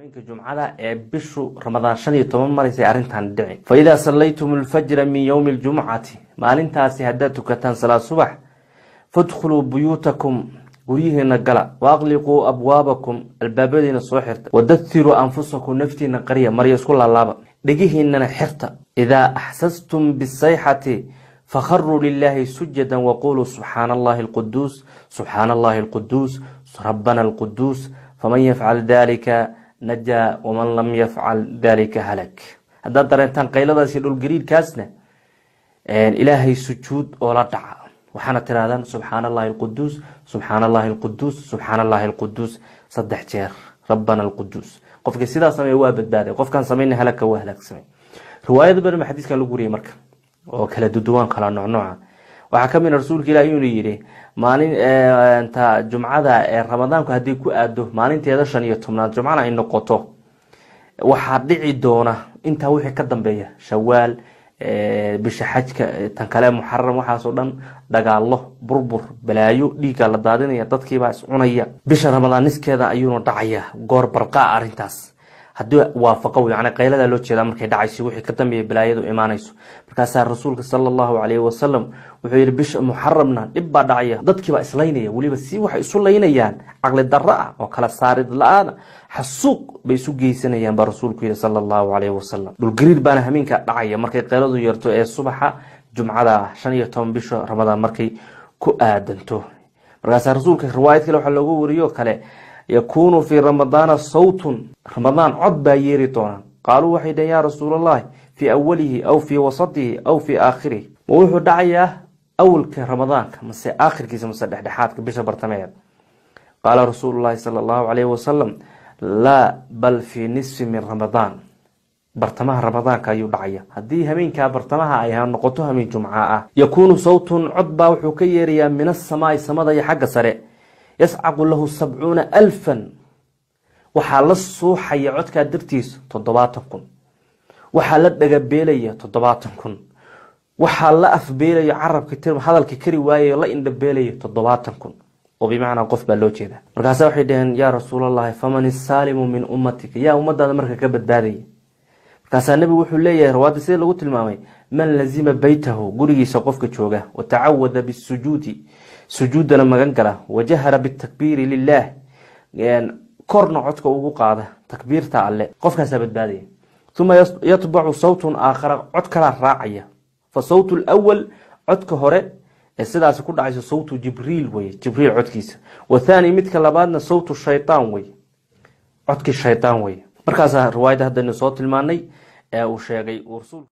Habeenka jumcada ee bishu Ramadaan 15 maraysay arrintan dhici. Fa idaa sallaytum alfajra min yowmi aljumcati, maalintaasi haddaad tukataan salaad subax, fadkhuluu buyuutakum, guryihiina gala, waaqliquu abwaabakum, albaabadiina soo xirta, wadathiruu anfusakum, naftiina qariya, marya isku laalaaba, dhegihiinana xirta. Idaa axsastum bisayxati fakharuu lilaahi sujadan waquluu subxaana allahi alquduus, subxaana allahi alquduus, rabbana alquduus. Faman yafcal dalika najaa, waman lam yafcal dalika halak. Haddaad dareentaan qayladaas iyo dhulgariirkaasna, Ilaahay sujuud oo la dhaca, waxaana tirahdaan subxaana allahi alquduus, subxaana allahi alquduus, subxaana allahi alquduus 3 jeer, rabbana alquduus. Qofka sidaa sameeya waa badbaaday, qofkaan samayna halagka waa halaagsamay. Riwaayada badan xadiiskan lagu wariyay marka oo kala duduwan, kala noocnooca, waxaa kamid rasuulka Ilahi inuu yidhi maalinta jumcada ee Ramadaanku haddii ku aado maalinteeda 15aad, jumcana ay noqoto, waxaa dhici doona intaa wixii ka dambeeya Shawaal, bisha xajka, tan kale Muxaram, waxaasoo dhan dagaalo, burbur, balaayo, dhiiggaa la daadinaya, dadkiibaa iscunaya. Bisha Ramadaan niskeeda ayuuna dhacaya goor barqaa arrintaas haddii waafaqo, yani qayladaa loo jeedaa markay dhacayso wixii ka dambeeya balaayadu imaanayso. Markaasaa rasuulka sala allahu calayhi wasalam wuxuu yihi bisha Muxaramna dhib baa dhacaya, dadkiibaa islaynaya, weliba si waxay isu laynayaan caqli darro ah oo kala saarid la-aana, xasuuq bay isu geysanayaan baa rasuulku yihi sala allahu calayhi wasalam. Dhulgariir baana hameenka dhacaya markay qayladu yeerto ee subaxa jumcada 15 bisha Ramadaan markay ku aadanto. Markaasaa rasuulka riwaayad kale waxaa loogu wariyo kale, yakuunu fii Ramadaana sawtun, Ramadaan cod baa yeeri doonaa. Qaaluu, waxay dhaheen, yaa rasuulallahi, fii awalihi aw fii wasatihi aw fii aakhirihi? Ma wuxuu dhacayaa awalka Ramadaanka, mase aakhirkiisa, mase dhexdhexaadka bisha bartamaheeda? Qaala rasuulu llahi sala allahu calayhi wasalam, laa, bal fii nisfi min Ramadaan, bartamaha Ramadaanka ayuu dhacaya. Haddii hameenkaa bartamaha ay noqoto hameen jumca ah, yakuunu sawtun, cod baa wuxuu ka yeerayaa min asamaai, samada iyo xagga sare, yascaqu lahu 70,000, waxaa la suuxaya codkaa dartiisa 70,000, waxaa la dhagabeelaya 70,000, waxaa la afbeelaya, carabka hadalka kari waayayo, la indhabeelaya 70,000, oo bimacnaa qof baa loo jeedaa. Markaasa waxay dhaheen, yaa rasuulallahi, faman isaalimu min ummatika? Yaa ummadaada marka ka badbaadaya? Markaasaa nebigu wuxuu leeyahay, rawaadda sida lagu tilmaamay, man lazima beytahu, gurigiisa qofka jooga, watacawada bisujuudi, sujuuddana magan gala, wajahara bitakbiiri lilah, korna codka ugu qaada takbiirta alle, qofkaasaa badbaadaya. Uma yatbacu sawtun aakhara, cod kalaa raacaya. Fa sawtu lwal, codka hore ee sidaasi ku dhacayso, sawtu Jibriil wey, Jibriil codkiisa. Wathaani, midka labaadna, sawtu shaytaan wey, codkii shaytaan wey. Markaasaa riwaayadda haddaynu soo tilmaanay ee uu sheegay rasuulku.